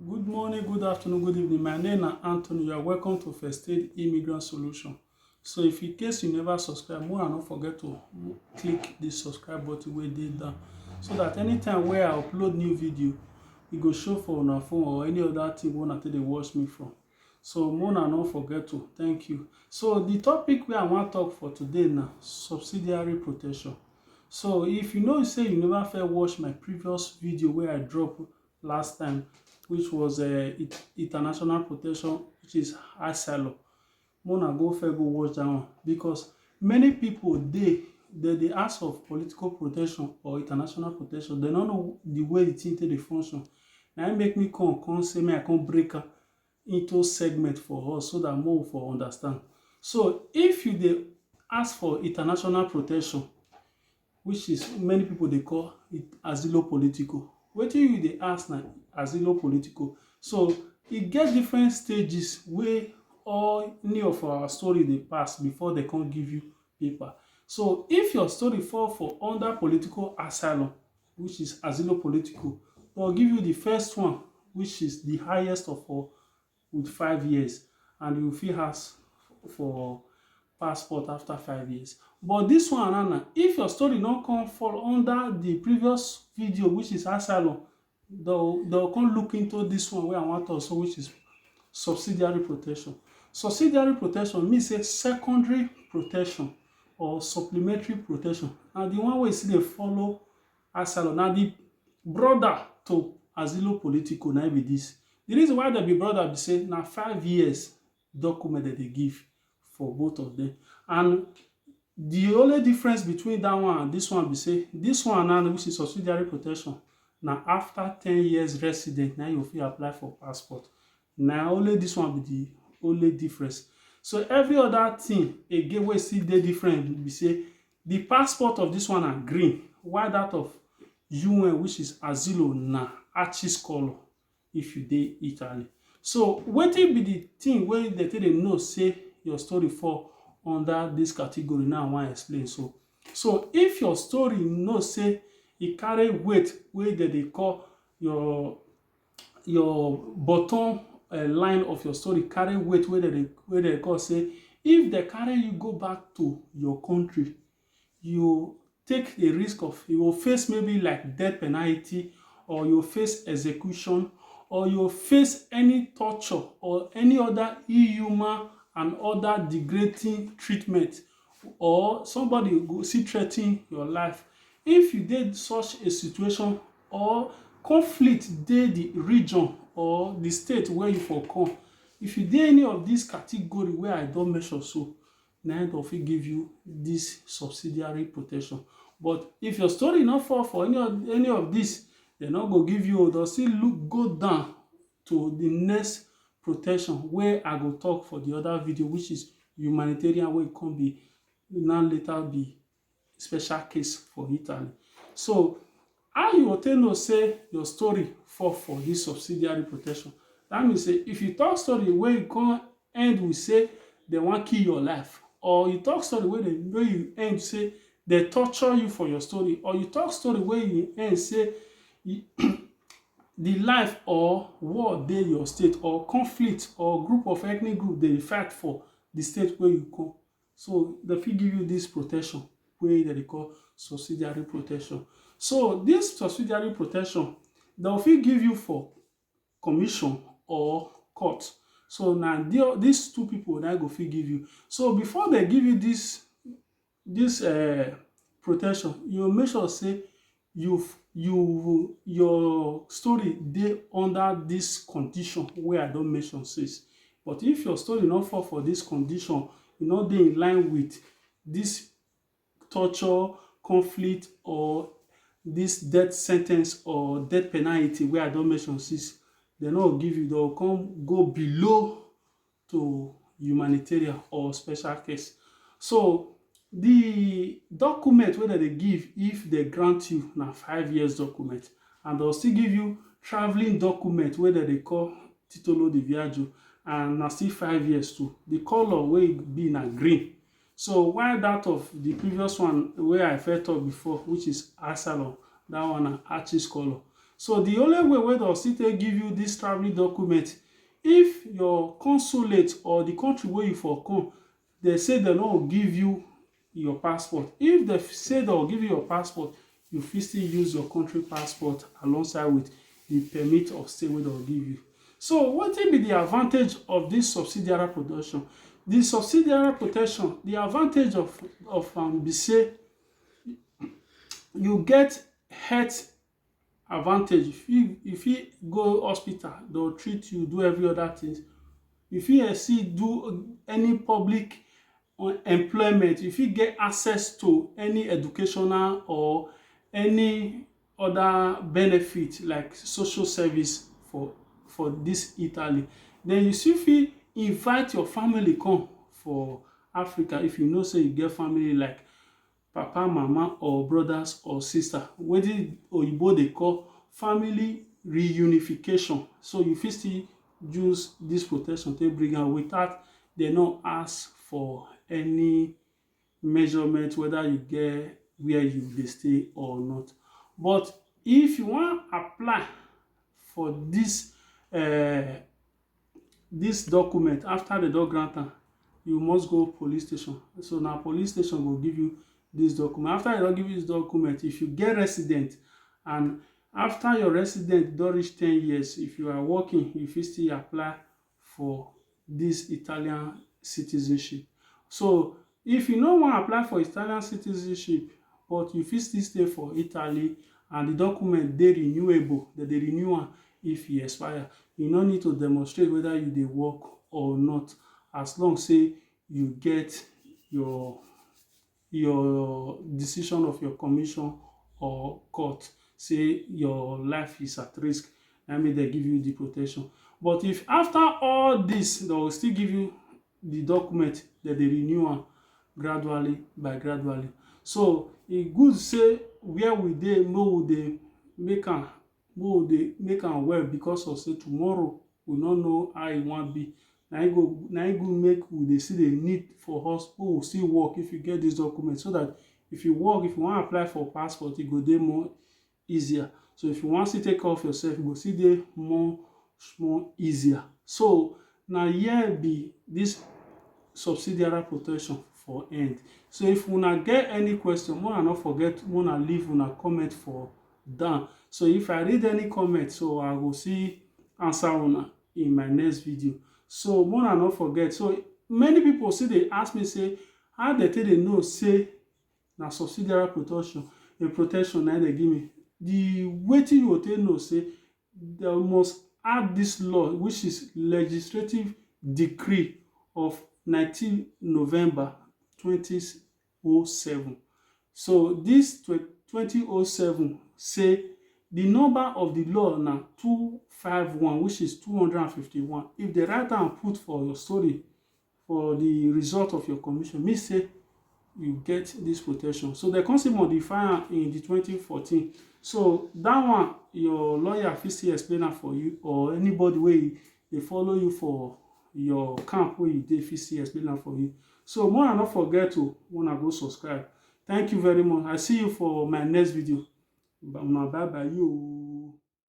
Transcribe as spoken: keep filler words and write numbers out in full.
Good morning, good afternoon, good evening. My name na Anthony. You are welcome to First Aid Immigrant Solution. So if in case you never subscribe, more and don't forget to click the subscribe button wey dey down, so that anytime wey I upload new video, e go show for una phone or any other thing wey una take dey watch me from. So more and don't forget to. Thank you. So the topic wey I wan talk for today na subsidiary protection. So if you know say you never fit watch my previous video wey I drop last time, which was uh, it, international protection, which is asylum. Mona go fair go watch that one, because many people dey, they dey ask of political protection or international protection. They don't know the way the thing take dey function. Now it make me come come say me I come break am into segment for us so that more for understand. So if you dey ask for international protection, which is many people dey call it asilo politico. Wetin you dey ask na asilo politico. So e get different stages wey all any of our story dey pass before they come give you paper. So if your story fall for under political asylum, which is asilo politico, they'll give you the first one, which is the highest of all, with five years, and you fit ask for passport after five years. But this one now, if your story no come fall under the previous video, which is asylum, they'll, they'll come look into this one where I want also, which is subsidiary protection. Subsidiary protection means say secondary protection or supplementary protection. And the one wey still dey follow asylum na the brother to asilo politico na be this. The reason why they be brother be say na five years document that they give for both of them. And the only difference between that one and this one be say this one now, which is subsidiary protection, na after ten years resident na you fit apply for passport. Na only this one be the only difference. So every other thing again wey still dey different be say the passport of this one na green, while that of U N, which is asilo, na archis color if you dey Italy. So wetin be the thing wey they take dey know say your story fall under this category now I wan explain so. So if your story know say e carry weight wey they dey call your your bottom uh, line of your story carry weight wey they dey wey they call say if they carry you go back to your country, you take a risk of you will face maybe like death penalty, or you face execution, or you face any torture or any other inhuman and other degrading treatment, or somebody go see threaten your life. If you dey such a situation or conflict dey the region or the state where you for come, if you dey any of this category where I don mention so, na im dem fit give you this subsidiary protection. But if your story no fall for any of any of this, dem no go give you o. Dem still look go down to the next protection wey I go talk for the other video, which is humanitarian wey come be now later be special case for Italy. So how you go take know say your story fall for this subsidiary protection? That means say if you talk story wey you come end with say they wan kill your life, or you talk story wey dey wey you end say they torture you for your story, or you talk story wey you end say you- the life or war dey your state, or conflict or group of ethnic group dey fight for the state wey you come. So they fit give you this protection wey they dey call subsidiary protection. So this subsidiary protection, they fit give you for commission or court. So now the, these two people that go fit give you. So before they give you this this uh, protection, you make sure say you you your story dey under this condition wey I don mention since. But if your story no fall for this condition, e no dey in line with this torture, conflict, or this death sentence or death penalty wey I don mention since, dem no go give you, dem go come go below to humanitarian or special case. So the document wey dem dey give if dem grant you na five years document, and dem still give you travelling document wey dem dey call titolo de viaggio, and na still five years too. The colour wey e be na green. So while that of the previous one wey I first talk before, which is asylum, that one na artist colour. So the only way wey dem still take give you this travelling document, if your consulate or the country wey you for come, they say they no give you your passport. If they say they'll give you your passport, you fit still use your country passport alongside with the permit of stay wey they'll give you. So wetin be the advantage of this subsidiary protection? The subsidiary protection, the advantage of of am be say you get health advantage. You fit you fit go hospital, they'll treat you, do every other thing. You fit eh, still do any public uh, employment. You fit get access to any educational or any other benefit like social service for for this Italy. Then you still fit invite your family come for Africa if you know say you get family like papa, mama, or brothers or sister. Wetin oyibo dey call family reunification. So you fit still use this protection take bring am without dem no ask for any measurement whether you get where you dey stay or not. But if you wan apply for this uh, this document after dem don grant am, you must go police station. So na police station go give you this document. After dem don give you this document, if you get resident and after your resident don reach ten years, if you are working, you fit still apply for this Italian citizenship. So if you no wan apply for Italian citizenship but you fit still stay for Italy and the document dey renewable, dem dey renew am if e expire, you no need to demonstrate whether you dey work or not, as long say you get your your decision of your commission or court say your life is at risk, na im make dem give you the protection. But if after all this, dem go still give you the document, dem dey renew am gradually by gradually. So e good say where we dey, make we dey make am make we dey make am well, because of say tomorrow we no know how e wan be. Na im go na im good make we dey see the need for us, make we still work if you get this document, so that if you work, if you wan apply for passport, e go dey more easier. So if you wan still take care of yourself, e go still dey more more easier. So na here be this subsidiary protection for end. So if una get any question, make una no forget, make una leave una comment for down. So if I read any comment, so I go see answer una in my next video. So make una no forget. So many people still dey ask me say, how dem take dey know say na subsidiary protection, a protection na im dem give me. The wetin you go take know say dem must add this law, which is legislative decree of nineteen November twenty oh seven. So this twenty oh seven say the number of the law na two five one, which is two hundred and fifty-one. If dem write am put for your story, for the result of your commission, mean say you get this protection. So dem come still modify am in the twenty fourteen. So that one, your lawyer fit still explain am for you, or anybody wey dey follow you for your camp wey you dey fit still explain am for you. So make una no forget to make una go subscribe. Thank you very much. I see you for my next video. Una bye bye you.